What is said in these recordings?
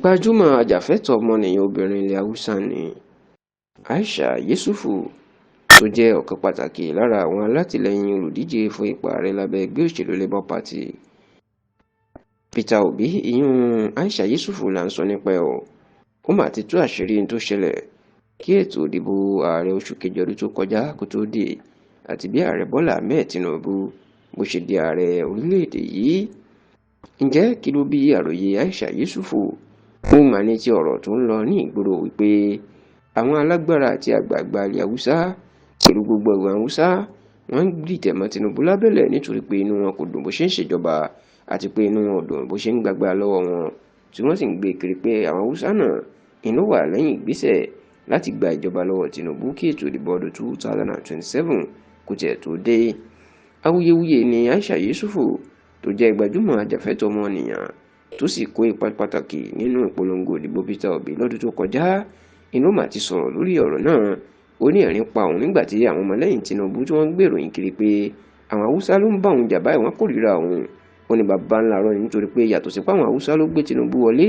Gbajúmọ̀ ajàfẹ́tọ̀ọ́ ọmọnìyàn obìnrin ilẹ̀ Haúsá ní Aisha Yesufu, tó jẹ́ ọ̀kan pàtàkì lára àwọn alátìlẹyìn olùdíje fún ipò ààrẹ lábẹ́ ẹgbẹ́ òṣèlú Labour Party, Peter Obi, ìyún Aisha Yesufu là ń sọ nípa ẹ̀ o. Ó mà ti tú àṣírí tó ṣẹlẹ̀ kí ètò ìdìbò ààrẹ oṣù kejì ọdún tó kọjá kó tó dé, àti bí Ààrẹ Bọ́lá Ahmed Tinubu bó ṣe di ààrẹ orílẹ̀-èdè yìí. Ǹjẹ́ kí ló bí àròyé Aisha Yesufu? Ó mà ní ti ọ̀rọ̀ tó ń lọ ní ìgboro wípé àwọn alágbára àti àgbààgbà ilẹ̀ Haúsá pẹ̀lú gbogbo ẹ̀wọ̀n Haúsá wọ́n ń dìtẹ̀ mọ́ Tinubu lábẹ́lẹ̀ nítorí pé inú wọn kò dùn bó ṣe ń ṣèjọba, àti pé inú wọn ò dùn bó ṣe ń gbàgbà lọ́wọ́ wọn, tí wọ́n sì ń gbé kiri pé àwọn Haúsá náà inú wà lẹ́yìn ìgbésẹ̀ láti gba ìjọba lọ́wọ́ Tinubu kí ètò ìdìbò ọdún 2027 kò tiẹ̀ tó dé. Awuyewuye ni Aisha Yesufu, tó jẹ́ gbajúmọ̀ ajàfẹ́tọ̀ọ́ ọmọnìyàn tó sì kó ipa pàtàkì nínú ìpolongo ìdìbò Peter Obi lọ́dún tó kọjá, inú mà ti sọ̀rọ̀ lórí ọ̀rọ̀ náà. Ó ní ẹ̀rín pa òun nígbà tí àwọn ọmọlẹ́yìn Tinubu tí wọ́n ń gbèròyìn kiri pé àwọn Haúsá ló ń bá òun jà báyìí, wọ́n kórìíra òun. Ó ní bàbá ńlá rọ ni, nítorí pé yàtọ̀ sí páwọn Haúsá ló gbé Tinubu wọlé,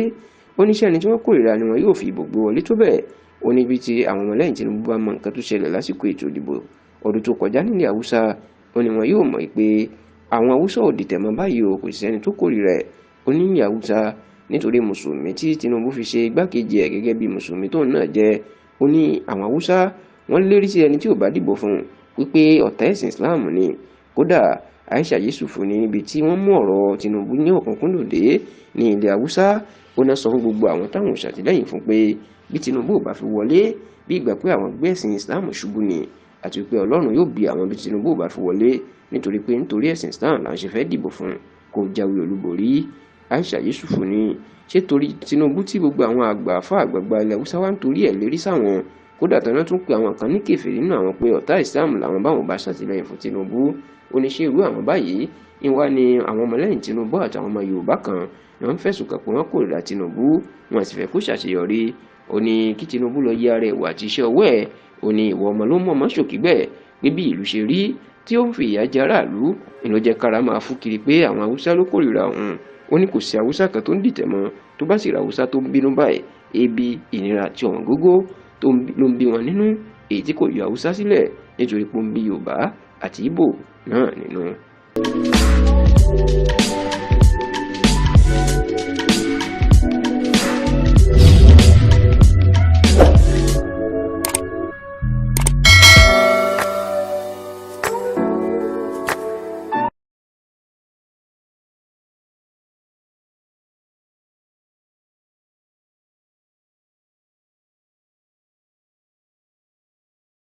ó ní sẹ́ni tí wọ́n kórìíra ni wọn yóò fi ìbò gbé wọlé tó bẹ́ẹ̀. Ó ní bí ti àwọn ọmọlẹ́yìn Tinubu bá mọ nǹkan tó ṣẹlẹ̀ lásìkò ètò ìdìbò ọdún tó kọjá nílẹ̀ Haúsá, ó ní wọn yóò mọ̀ pé àwọn Haúsá ò dìtẹ̀ mọ́ báyìí o, kò sẹ́ni tó kórìíra ẹ̀. Ó ní ilẹ̀ Haúsá, nítorí mùsùlùmí tí Tinubu fi ṣe igbákejì ẹ̀ gẹ́gẹ́ bí mùsùlùmí tóun náà jẹ́, ó ní àwọn Haúsá wọ́n lérí sí ẹni tí ò bá dìbò fún un wípé ọ̀tá ẹ̀sìn Islam ni. Kódà Aisha Yesufu ní níbi tí wọ́n mú ọ̀rọ̀ Tinubu ní ọ̀kúnkúndùn dé ní ilẹ̀ Haúsá, ó náà sọ fún gbogbo àwọn táwọn ò ṣàtìlẹ́yìn fún pé bí Tinubu ò bá fi wọlé, bí ìgbà pé àwọn gbé ẹ̀sìn Islam ṣubú ni, àti pé Ọlọ́run yóò bí àwọn bí Tinubu ò bá fi wọlé, nítorí pé nítorí ẹ̀sìn Islam là ń ṣe fẹ́ dìbò fún kó jáwé olúborí. Aisha Yesufu ní ṣé torí Tinubu tí gbogbo àwọn àgbà àfa àgbààgbà ilẹ̀ Haúsá wá ń torí ẹ̀ lérí sáwọn, kódà tán náà tún pe àwọn kan ní kèfèrí nínú àwọn pé ọ̀tá Islam làwọn báwọn bá ṣàtìlẹ́yìn fún Tinubu. Ó ní ṣé irú àwọn báyìí ìwà ni àwọn ọmọlẹ́yìn Tinubu àtàwọn ọmọ Yorùbá kan ni wọ́n fẹ̀sùn kàn pé wọ́n kórìíra Tinubu, wọn sì fẹ́ kó ṣàṣeyọrí. Ó ní kí Tinubu lọ yí ara ẹ̀ wò àti iṣẹ́ ọwọ́ ẹ̀. Ó ní ìwọ ọmọ ló mọ̀ mọ́ ṣòkí bẹ́ẹ̀ pé bí ìlú ṣe rí tí ó ń fi ìyà jẹ aráàlú ìlú jẹ́ kára máa fún kiri pé àwọn Haúsá ló kórìíra òun. Ó ní kò sí Haúsá kan tó ń dìtẹ̀ mọ́, tó bá sì ra Haúsá tó ń bínú báyìí, ebi, ìnira àti ọ̀wọ́n gógó tó ló ń bí wọn nínú, èyí tí kò yọ Haúsá sílẹ̀ nítorí pé ó ń bí Yorùbá àti Ìgbò náà nínú.